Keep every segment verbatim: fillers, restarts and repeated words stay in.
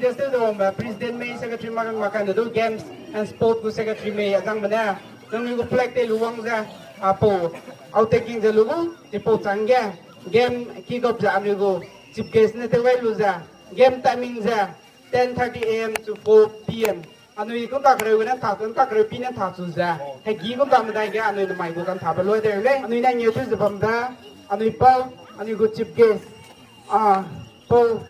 President mei, secretary mak, mak kai ne du games and sport gu secretary mei azang mene. Nangnui gu flag te lu wang ze, a, pau, outtaking ze lu gu, chipau changge, game kick off ze anui gu chief guest ne tew gai lu ze, game timing ze, ten thirty A M to four P M. Anui kum kakreu ne tha, kum kakreu pi ne tha chu ze. Hegi kum dam dai ge anui ne mai gu kan tha be loi de le. Anui ne nge tu ze bam da, anui pau, anui gu chief guest. A, pau.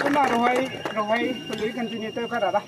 Kuma rohoi, rohoi, pelui continue tew ka da da.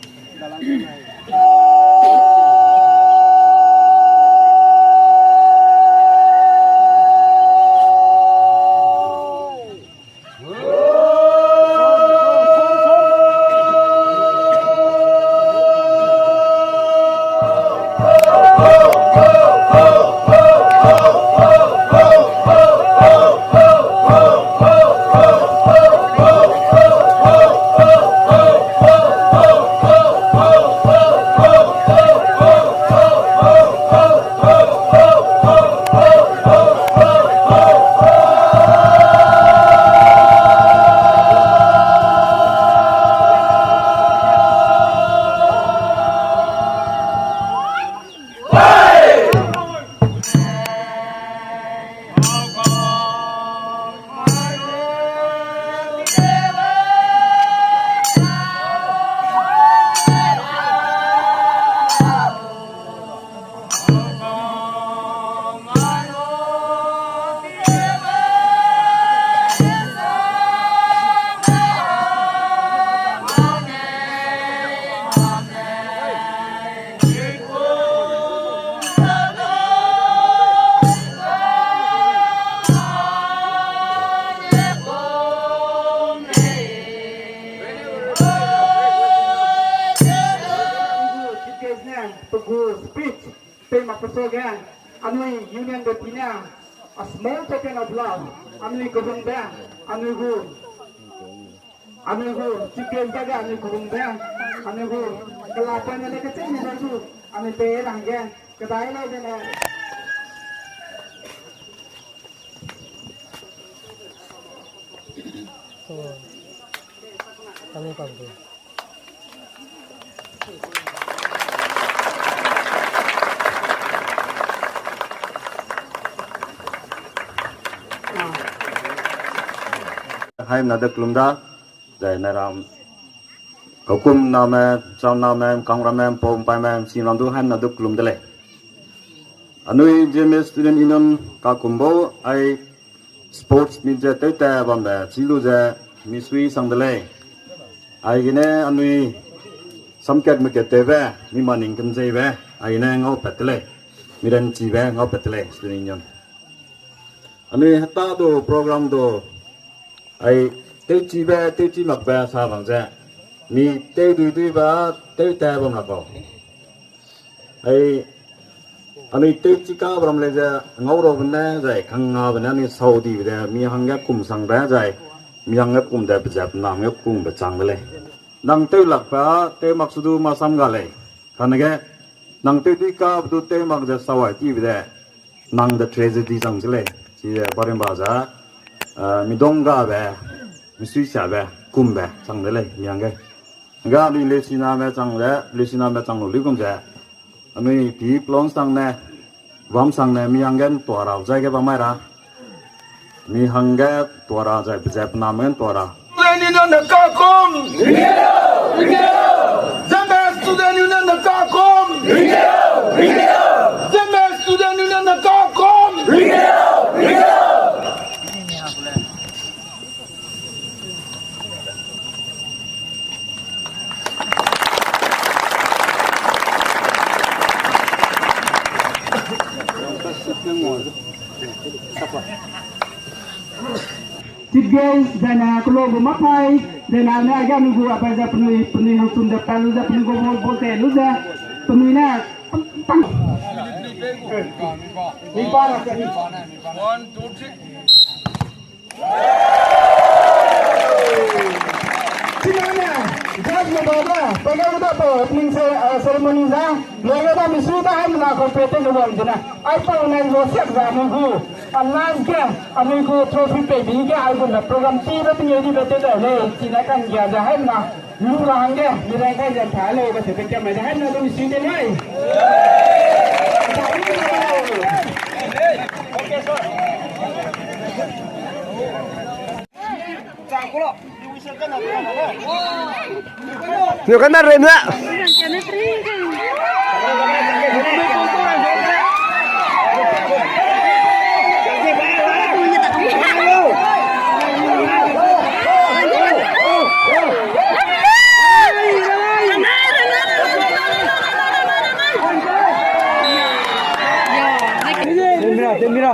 Chief guest ne pe gu speech pei mak pe suage, anui union be pine, a small token of love, anui kehungbe, anui gu, anui gu chief guest dage anui kehungbe, anui gu kela poine le kechei ni le du, anui pei ra hangge kedai lau de ne. Haimna de kelum da, zai ne ram, kaukum name, cham name, kangram me, pau pai me, chim ram du haimna du kelum de lei. Anui Zeme Student Union kakumbo ai sports meet ze tewta bambe chi lu ze misui sang de lei. Aigene anui samkat mekat tewbe, mi maning kemzeibe, aigene ngaupat de lei. Mi ranchibe ngaupat de lei, Student Union. Anui heta du program du, ai tewchibe, tewchi makbe sa bam ze, mi tewdui duibe, tewta bam la kau. Ai, anui tewchi ka bam lei ze, ngau rabe ne, zai kangngabe ne, anui sau dibe de, mi hangge kum sangbe, zai, mi hangge kum de, pezat nam ge kumbe chang de lei. Nang tewlakbe, tew mak su du masam ga lei. Kane ge, nang tewdui kabe du tew mak ze sawai tibe de, nang de tragedy chang se lei. Chi ze barimba ze, eh, midong gabe, misui siabe, kumbe chang de lei, mi hangge. Ga anui leusiname chang ze, leusiname chang lu luigum ze, anui pi plon sang ne, bam sang ne, mi hangge ntua ra, zai ge bam mai ra. Mi hangge ntua ra, zai pezat nam ge ntua ra. Student Union ne kakum! Zeme Student Union ne kakum! Zeme Student Union ne kakum! Chief guest, zene kelo bu mapai, zene ne age anui gu apai ze penui, penui lu tun de pa lu ze, penui gu bol, bol te lu ze, penui ne, tang. One, two, three. Chine, just Pagau da pau opening ce-, ah, ceremony za, loge da misui da hai mena ko pete ge wang zene. Ai pau nai lo siak za anui gu, ah, last ge, anui gu trophy pei bi ge ai gu na program ti be pengeu di be te da lei, chine kan gia ze hai mena, lu ra hangge, mi rang kai ze ta lei, ba se pe kia mai ze hai mena du misui de nai. Nyo kan da rem na. Temira, temira.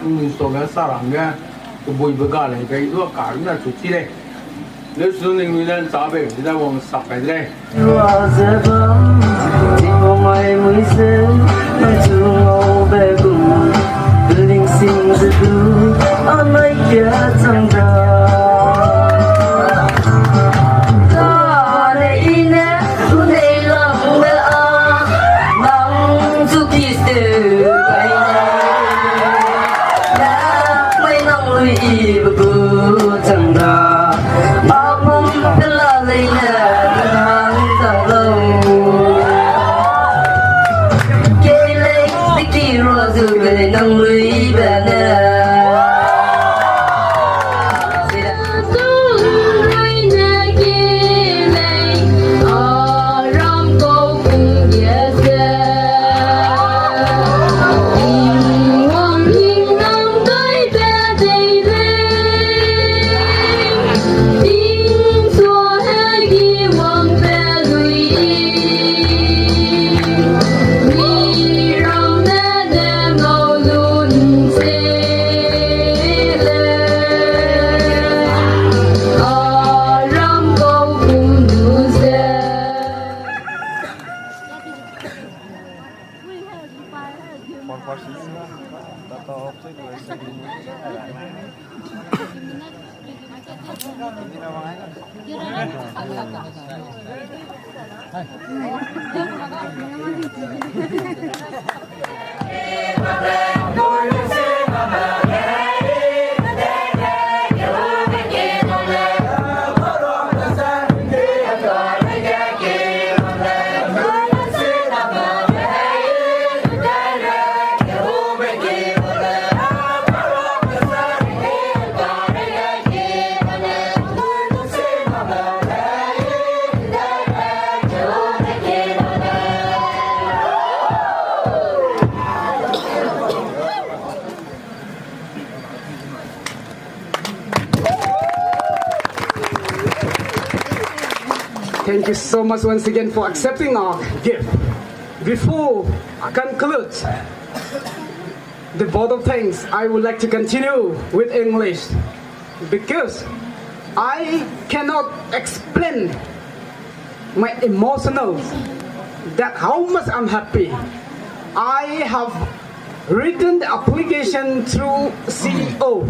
Ui, so ge sarang ge, kebui be ga lei, gai dua ka runa chu chi lei. Lesu ning ui lan sa be, dina wang sak kai lei. Rua ze bam, tingwang ai mui ze, mai chu ngau be gu, ling sing ze du, anai kia chang da. Ka ne i ne, unei lang le a, nang chu ki se, ai ne. Mai nang lui i be gu chang da, a pum te la lei ne, nang chang lau. Thank you so much once again for accepting our gift. Before I conclude the vote of thanks, I would like to continue with English because I cannot explain my emotional that how much I'm happy. I have written the application through C E O,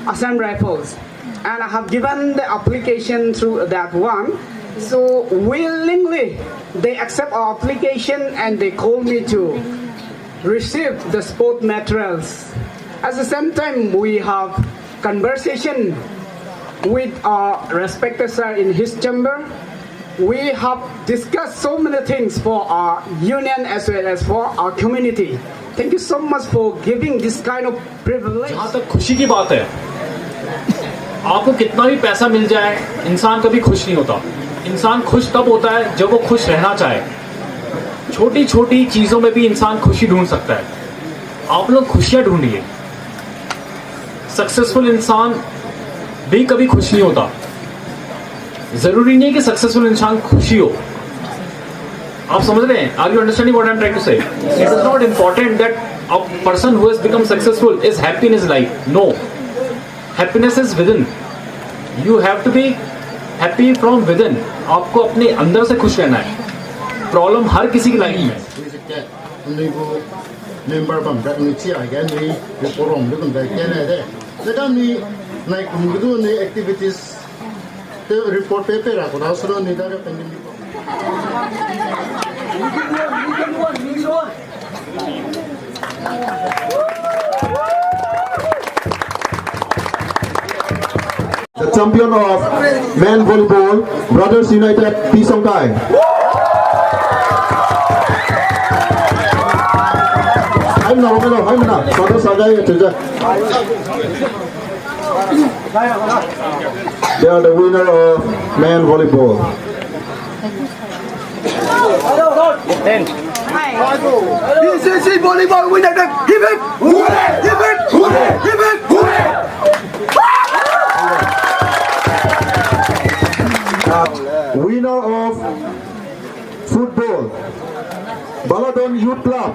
Assam Rifles, and I have given the application through that one. So willingly, they accept our application and they call me to receive the sport materials. At the same time, we have conversation with our respected sir in his chamber. We have discussed so many things for our union as well as for our community. Thank you so much for giving this kind of privilege. जहाँ तक खुशी की बात है, आपको कितना भी पैसा मिल जाए, इंसान कभी खुश नहीं होता। इंसान खुश तब होता है जब वो खुश रहना चाहे। छोटी छोटी चीजों में भी इंसान खुशी ढूंढ सकता है। आप लोग खुशियां ढूंढिए। सक्सेसफुल इंसान भी कभी खुश नहीं होता। जरूरी नहीं कि सक्सेसफुल इंसान खुशी हो। आप समझ रहे हैं? Are you understanding what I'm trying to say? It is not important that a person who has become successful is happy in his life. No. Happiness is within. You have to be happy from within. आपको अपने अंदर से खुश रहना है। प्रॉब्लम हर किसी की लाइफ में है। Anui gu member bam rak anui chi aige anui report rom de bam da kene de. Zega anui nai kum ge du anui activities te report pe pe ra ko da sura anui da ra pen di. The champion of men volleyball, Brothers United, P Songkai. Hai mena, hai mena, hai mena. Brothers Songkai, ya, ya. They are the winner of men volleyball. P C C volleyball winner, hip hip! Hip hip! Hip hip! Uh, winner of football, Baladon Youth Club.